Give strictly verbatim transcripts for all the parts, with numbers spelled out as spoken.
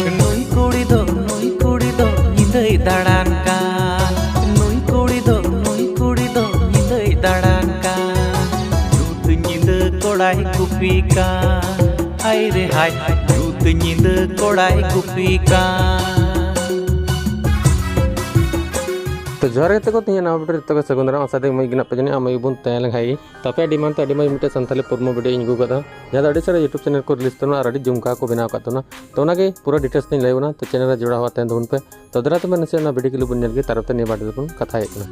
ᱱᱩᱭ ᱠᱩᱲᱤ ᱫᱚ, ᱱᱩᱭ ᱠᱩᱲᱤ ᱫᱚ ᱧᱤᱫᱟᱹᱭ ᱫᱟᱬᱟᱱ ᱠᱟᱱ᱾ ᱱᱩᱭ ᱠᱩᱲᱤ ᱫᱚ, ᱱᱩᱭ ᱠᱩᱲᱤ ᱫᱚ ᱧᱤᱫᱟᱹᱭ ᱫᱟᱬᱟᱱ ᱠᱟᱱ᱾ ᱧᱩᱛ ᱧᱤᱫᱟᱹ ᱠᱚᱲᱟᱭ ᱜᱩᱯᱤ ᱠᱟᱱ᱾ ᱦᱟᱭ ᱨᱮ ᱦᱟᱭ, ᱧᱩᱛ ᱧᱤᱫᱟᱹ ᱠᱚᱲᱟᱭ ᱜᱩᱯᱤ ᱠᱟᱱ᱾ ᱛᱚ ᱡᱚᱦᱟᱨ ᱜᱮ ᱛᱟᱠᱚ, ᱛᱮᱦᱮᱧ ᱱᱟᱣᱟ video ᱨᱮ ᱡᱚᱛᱚ ᱜᱮ ᱥᱟᱹᱜᱩᱱ ᱫᱟᱨᱟᱢ᱾ ᱟᱥᱟ ᱫᱟᱹᱧ ᱢᱚᱡᱽ ᱜᱮ ᱢᱮᱱᱟᱜ ᱯᱮ ᱡᱟᱹᱱᱤᱡ, ᱟᱨ ᱢᱚᱡᱽ ᱵᱚᱱ ᱛᱟᱦᱮᱸ ᱞᱮᱱ ᱠᱷᱟᱡ ᱜᱮ᱾ ᱛᱚ ᱟᱯᱮᱭᱟᱜ demand ᱛᱮ ᱟᱹᱰᱤ ᱢᱚᱡᱽ ᱢᱤᱫᱴᱮᱡ ᱥᱟᱱᱛᱟᱲᱤ ᱯᱨᱳᱢᱳ video ᱤᱧ ᱟᱹᱜᱩ ᱠᱟᱫᱟ, ᱡᱟᱦᱟᱸ ᱫᱚ ᱟᱹᱰᱤ ᱥᱟᱨᱟ YouTube channel ᱠᱚ release ᱛᱟᱵᱚᱱᱟ ᱟᱨ ᱟᱹᱰᱤ ᱡᱚᱢᱠᱟᱣ ᱠᱚ ᱵᱮᱱᱟᱣ ᱟᱠᱟᱫ ᱛᱟᱵᱚᱱᱟ᱾ ᱛᱚ ᱚᱱᱟᱜᱮ ᱯᱩᱨᱟᱹ details ᱛᱤᱧ ᱞᱟᱹᱭ ᱟᱵᱚᱱᱟ, ᱛᱚ channel ᱨᱮ ᱡᱚᱲᱟᱣ ᱦᱚᱣᱟ ᱛᱟᱦᱮᱱ ᱛᱟᱵᱚᱱ ᱯᱮ᱾ ᱛᱚ ᱫᱟᱨᱟᱭ ᱛᱮ ᱱᱟᱥᱮᱭᱟᱜ ᱚᱱᱟ video clip ᱵᱚᱱ ᱧᱮᱞ ᱜᱮ, ᱛᱟᱨᱯᱚᱨᱮ ᱱᱤᱭᱟᱹ ᱵᱟᱨ ᱫᱚᱵᱚᱱ ᱠᱟᱛᱷᱟᱭᱮᱫ ᱠᱟᱱᱟ᱾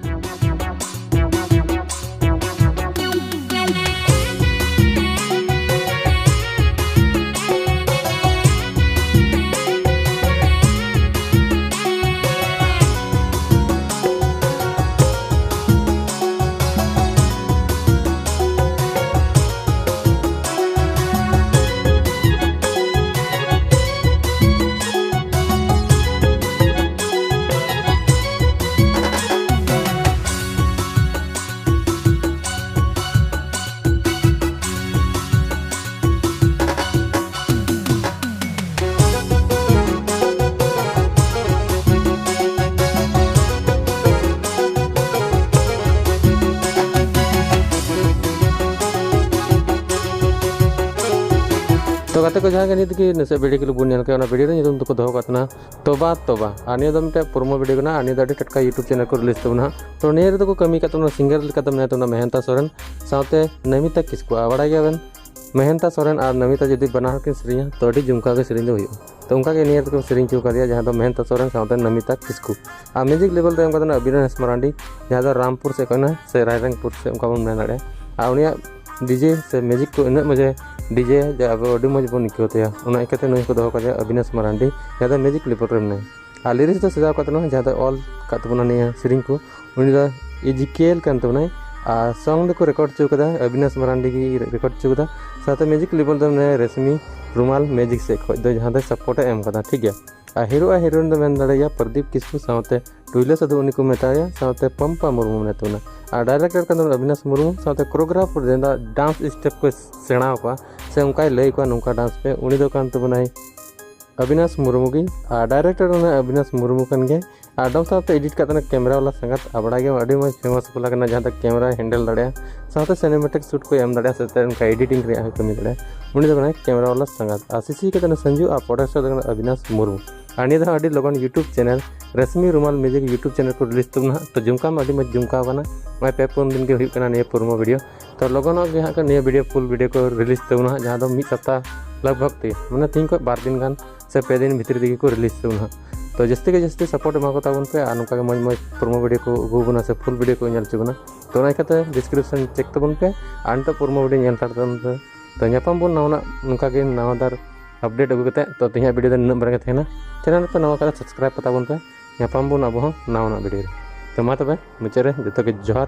ᱛᱚ ᱜᱟᱛᱮ ᱠᱚ, ᱡᱟᱦᱟᱸ ᱜᱮ ᱱᱤᱛ ᱜᱮ ᱱᱟᱥᱮ video clip ᱵᱚᱱ ᱧᱮᱞ ᱠᱮᱫ, ᱚᱱᱟ video ᱨᱮ ᱧᱩᱛᱩᱢ ᱫᱚᱠᱚ ᱫᱚᱦᱚ ᱠᱟᱜ ᱛᱟᱦᱮᱱᱟ ᱛᱚᱵᱟ ᱛᱚᱵᱟ᱾ ᱟᱨ ᱱᱤᱭᱟᱹ ᱫᱚ ᱢᱤᱫᱴᱮᱡ promo video ᱠᱟᱱᱟ, ᱟᱨ ᱱᱤᱭᱟᱹ ᱫᱚ ᱟᱹᱰᱤ ᱴᱟᱴᱠᱟ YouTube channel ᱠᱚ release ᱛᱟᱵᱚᱱᱟ ᱦᱟᱸᱜ᱾ ᱛᱚ ᱱᱤᱭᱟᱹ ᱨᱮᱫᱚ ᱠᱚ ᱠᱟᱹᱢᱤ ᱠᱟᱫ ᱛᱟᱵᱚᱱᱟ, singer ᱞᱮᱠᱟᱛᱮ ᱢᱮᱱᱟᱭ ᱛᱟᱵᱚᱱᱟ ᱢᱮᱦᱮᱱᱛᱟ ᱥᱚᱨᱮᱱ ᱥᱟᱶᱛᱮ ᱱᱚᱢᱤᱛᱟ ᱠᱤᱥᱠᱩ᱾ ᱟᱨ ᱵᱟᱲᱟᱭ ᱜᱮᱭᱟᱵᱮᱱ, ᱢᱮᱦᱮᱱᱛᱟ ᱥᱚᱨᱮᱱ ᱟᱨ ᱱᱚᱢᱤᱛᱟ ᱡᱩᱫᱤ ᱵᱟᱱᱟ ᱦᱚᱲ ᱠᱤᱱ ᱥᱮᱨᱮᱧᱟ, ᱛᱚ ᱟᱹᱰᱤ ᱡᱚᱢᱠᱟᱣ ᱜᱮ ᱥᱮᱨᱮᱧ ᱫᱚ ᱦᱩᱭᱩᱜᱼᱟ᱾ ᱛᱚ ᱚᱱᱠᱟ ᱜᱮ ᱱᱤᱭᱟᱹ ᱨᱮᱫᱚ ᱠᱚ ᱥᱮᱨᱮᱧ ᱦᱚᱪᱚ ᱠᱟᱫᱮᱭᱟ, ᱡᱟᱦᱟᱸ ᱫᱚ ᱢᱮᱦᱮᱱᱛᱟ ᱥᱚᱨᱮᱱ ᱥᱟᱶᱛᱮ ᱱᱚᱢᱤᱛᱟ ᱠᱤᱥᱠᱩ᱾ ᱟᱨ music level ᱫᱚ ᱮᱢ ᱠᱟᱫᱟ ᱚᱵᱤᱱᱟᱥ ᱢᱟᱨᱟᱱᱰᱤ, ᱡᱟᱦᱟᱸ ᱫᱚ ᱨᱟᱢᱯᱩᱨ ᱥᱮᱫ ᱠᱷᱚᱱ ᱥᱮ ᱨᱟᱭᱨᱚᱝᱯᱩᱨ ᱥᱮᱫ ᱚᱱᱠᱟ ᱵᱚᱱ ᱢᱮᱱ ᱫᱟᱲᱮᱭᱟᱜᱼᱟ᱾ ᱟᱨ ᱩᱱᱤᱭᱟᱜ DJ ᱥᱮ music ᱠᱚ ᱩᱱᱟᱹᱜ ᱢᱚᱡᱮ DJ ᱡᱮ ᱟᱵᱚ ᱟᱹᱰᱤ ᱢᱚᱡᱽ ᱵᱚᱱ ᱟᱹᱭᱠᱟᱹᱣ ᱛᱟᱭᱟ, ᱚᱱᱟ ᱤᱭᱠᱟᱹᱛᱮ ᱱᱩᱭ ᱠᱚ ᱫᱚᱦᱚ ᱠᱟᱫᱮᱭᱟ ᱚᱵᱤᱱᱟᱥ ᱢᱟᱨᱟᱱᱰᱤ, ᱡᱟᱦᱟᱸ ᱫᱚ music level ᱨᱮ ᱢᱮᱱᱟᱭᱟ᱾ ᱟᱨ lyrics ᱫᱚ ᱥᱟᱡᱟᱣ ᱠᱟᱫ ᱛᱟᱵᱚᱱᱟ, ᱡᱟᱦᱟᱸ ᱫᱚ ᱚᱞ ᱠᱟᱫ ᱛᱟᱵᱚᱱᱟ ᱱᱤᱭᱟᱹ ᱥᱮᱨᱮᱧ ᱠᱚ, ᱩᱱᱤ ᱫᱚ ᱤᱡᱤᱠᱤᱭᱮᱞ ᱠᱟᱱ ᱛᱟᱵᱚᱱᱟᱭ᱾ ᱟᱨ song ᱫᱚᱠᱚ record ᱦᱚᱪᱚ ᱠᱟᱫᱟ, ᱚᱵᱤᱱᱟᱥ ᱢᱟᱨᱟᱱᱰᱤ ᱜᱮ record ᱦᱚᱪᱚ ᱠᱟᱫᱟ᱾ ᱥᱟᱶᱛᱮ music level ᱫᱚ ᱢᱮᱱᱟᱭᱟ ᱨᱮᱥᱢᱤ ᱨᱩᱢᱟᱞ music ᱥᱮᱫ ᱠᱷᱚᱡ ᱫᱚ, ᱡᱟᱦᱟᱸ ᱫᱚ support ᱮ ᱮᱢ ᱠᱟᱫᱟ, ᱴᱷᱤᱠ ᱜᱮᱭᱟ᱾ ᱟᱨ hero ᱟᱨ heroine ᱫᱚ ᱢᱮᱱ ᱫᱟᱲᱮᱭᱟᱜᱼᱟ ᱯᱨᱚᱫᱤᱯ ᱠᱤᱥᱠᱩ ᱥᱟᱶᱛᱮ ᱴᱩᱭᱞᱟᱹ ᱥᱟᱹᱫᱷᱩ, ᱩᱱᱤ ᱠᱚ ᱢᱮᱛᱟᱭᱟ, ᱥᱟᱶᱛᱮ ᱯᱟᱢᱯᱟ ᱢᱩᱨᱢᱩ ᱢᱮᱱᱟᱭ ᱛᱟᱵᱚᱱᱟ᱾ ᱟᱨ director ᱠᱟᱱ ᱛᱟᱵᱚᱱᱟ ᱚᱵᱤᱱᱟᱥ ᱢᱩᱨᱢᱩ, ᱥᱟᱶᱛᱮ choreographer ᱡᱟᱦᱟᱸ ᱫᱚ dance step ᱠᱚ ᱥᱮᱬᱟ ᱟᱠᱚᱣᱟ ᱥᱮ ᱚᱱᱠᱟᱭ ᱞᱟᱹᱭ ᱟᱠᱚᱣᱟ ᱱᱚᱝᱠᱟ dance ᱯᱮ, ᱩᱱᱤ ᱫᱚ ᱠᱟᱱ ᱛᱟᱵᱚᱱᱟᱭ ᱚᱵᱤᱱᱟᱥ ᱢᱩᱨᱢᱩ ᱜᱮ, ᱟᱨ ᱰᱟᱭᱨᱮᱠᱴᱚᱨ ᱦᱚᱸ ᱚᱵᱤᱱᱟᱥ ᱢᱩᱨᱢᱩ ᱠᱟᱱ ᱜᱮᱭᱟᱭ᱾ ᱟᱨ ᱰᱚᱢ ᱥᱟᱶᱛᱮ ᱮᱰᱤᱴ ᱠᱟᱜ ᱛᱟᱦᱮᱱᱟ ᱠᱮᱢᱮᱨᱟ ᱵᱟᱞᱟ ᱥᱟᱸᱜᱟᱛ, ᱟᱨ ᱵᱟᱲᱟᱭ ᱜᱮᱭᱟᱢ ᱟᱹᱰᱤ ᱢᱚᱡᱽ ᱯᱷᱮᱢᱟᱥ ᱵᱟᱞᱟ ᱠᱟᱱᱟ, ᱡᱟᱦᱟᱸ ᱫᱚ ᱠᱮᱢᱮᱨᱟ ᱦᱮᱱᱰᱮᱞ ᱫᱟᱲᱮᱭᱟᱜᱼᱟ, ᱥᱟᱶᱛᱮ ᱥᱤᱱᱮᱢᱮᱴᱤᱠ ᱥᱩᱴ ᱠᱚ ᱮᱢ ᱫᱟᱲᱮᱭᱟᱜᱼᱟ, ᱥᱟᱶᱛᱮ ᱚᱱᱠᱟ ᱮᱰᱤᱴᱤᱝ ᱨᱮᱭᱟᱜ ᱦᱚᱸ ᱠᱟᱹᱢᱤ ᱫᱟᱲᱮᱭᱟᱜᱼᱟ᱾ ᱩᱱᱤ ᱫᱚ ᱠᱟᱱᱟᱭ ᱠᱮᱢᱮᱨᱟ ᱵᱟᱞᱟ ᱥᱟᱸᱜᱟᱛ᱾ ᱟᱨ ᱥᱤᱥᱤ ᱠᱟᱛᱮ ᱥᱟᱱᱡᱩ ᱟᱨ ᱯᱨᱚᱰᱟᱠᱥᱚᱱ ᱫᱚ ᱠᱟᱱᱟ ᱚᱵᱤᱱᱟᱥ ᱢᱩᱨᱢᱩ᱾ ᱟᱨ ᱱᱤᱭᱟᱹ ᱫᱚ ᱟᱹᱰᱤ ᱞᱚᱜᱚᱱ YouTube channel Reshmi Rumal music YouTube channel ᱠᱚ ᱨᱤᱞᱤᱡᱽ ᱛᱟᱵᱚᱱᱟ ᱦᱟᱸᱜ᱾ ᱛᱚ ᱡᱩᱢᱠᱟ ᱢᱟ ᱟᱹᱰᱤ ᱢᱚᱡᱽ ᱡᱩᱢᱠᱟᱣ ᱠᱟᱱᱟ, ᱱᱚᱜᱼᱚᱭ ᱯᱮ ᱯᱩᱱ ᱫᱤᱱ ᱜᱮ ᱦᱩᱭᱩᱜ ᱠᱟᱱᱟ ᱱᱤᱭᱟᱹ ᱯᱨᱳᱢᱳ ᱵᱷᱤᱰᱤᱭᱳ᱾ ᱛᱚ ᱞᱚᱜᱚᱱᱚᱜ ᱜᱮ ᱦᱟᱸᱜ ᱱᱤᱭᱟᱹ ᱵᱷᱤᱰᱤᱭᱳ ᱯᱷᱩᱞ ᱵᱷᱤᱰᱤᱭᱳ ᱠᱚ ᱨᱤᱞᱤᱡᱽ ᱛᱟᱵᱚᱱᱟ ᱦᱟᱸᱜ, ᱡᱟᱦᱟᱸ ᱫᱚ ᱢᱤᱫ ᱥᱟᱯᱛᱟ ᱞᱟᱜᱽ ᱵᱷᱟᱜᱽ ᱛᱮ, ᱢᱟᱱᱮ ᱛᱤᱦᱤᱧ ᱠᱷᱚᱱ ᱵᱟᱨ ᱫᱤᱱ ᱜᱟᱱ ᱥᱮ ᱯᱮ ᱫᱤᱱ ᱵᱷᱤᱛᱨᱤ ᱨᱮᱜᱮ ᱠᱚ ᱨᱤᱞᱤᱡᱽ ᱛᱟᱵᱚᱱᱟ ᱦᱟᱸᱜ᱾ ᱛᱚ ᱡᱟᱹᱥᱛᱤ ᱜᱮ ᱡᱟᱹᱥᱛᱤ ᱥᱟᱯᱳᱨᱴ ᱮᱢᱟ ᱠᱚ ᱛᱟᱵᱚᱱ ᱯᱮ, ᱟᱨ ᱱᱚᱝᱠᱟ ᱜᱮ ᱢᱚᱡᱽ ᱢᱚᱡᱽ ᱯᱨᱳᱢᱳ ᱵᱷᱤᱰᱤᱭᱳ ᱠᱚ ᱟᱹᱜᱩ ᱵᱚᱱᱟ ᱥᱮ ᱯᱷᱩᱞ ᱵᱷᱤᱰᱤᱭᱳ ᱠᱚ ᱧᱮᱞ ᱦᱚᱪᱚ ᱵᱚᱱᱟ᱾ ᱛᱚ ᱚᱱᱟ ᱤᱠᱷᱟᱹᱛᱮ ᱰᱤᱥᱠᱨᱤᱯᱥᱚᱱ ᱪᱮᱠ ᱛᱟᱵᱚᱱ ᱯᱮ, ᱟᱨ ᱱᱤᱛᱚᱜ ᱯᱨᱳᱢᱳ ᱵᱷᱤᱰᱤᱭᱳ ᱧᱮᱞ ᱦᱟᱛᱟᱲ ᱛᱟᱵᱚᱱ ᱯᱮ᱾ ᱛᱚ ᱧᱟᱯᱟᱢ ᱵᱚᱱ ᱱᱟᱣᱟᱱᱟᱜ ᱱᱚᱝᱠᱟ ᱜᱮ ᱱᱟᱣᱟ ᱫᱟᱨ ᱟᱯᱰᱮᱴ ᱟᱹᱜᱩ ᱠᱟᱛᱮ᱾ ᱛᱚ ᱛᱮᱦᱮᱧᱟᱜ ᱵᱷᱤᱰᱤᱭᱳ ᱫᱚ ᱱᱤᱱᱟᱹᱜ ᱵᱟᱨᱟ ᱜᱮ ᱛᱟᱦᱮᱱᱟ᱾ ᱪᱮᱱᱮᱞ ᱨᱮᱯᱮ ᱱᱟᱣᱟ ᱠᱟᱱᱟ, ᱥᱟᱵᱥᱠᱨᱟᱭᱤᱵ ᱠᱟᱛᱟ ᱵᱚᱱ ᱯᱮ᱾ ᱧᱟᱯᱟᱢ ᱵᱚᱱ ᱟᱵᱚ ᱦᱚᱸ ᱱᱟᱣᱟᱱᱟᱜ ᱵᱷᱤᱰᱤᱭᱳ ᱨᱮ᱾ ᱛᱚ ᱢᱟ ᱛᱚᱵᱮ ᱢᱩᱪᱟᱹᱫ ᱨᱮ ᱡᱚᱛᱚ ᱜᱮ ᱡᱚᱦᱟᱨ᱾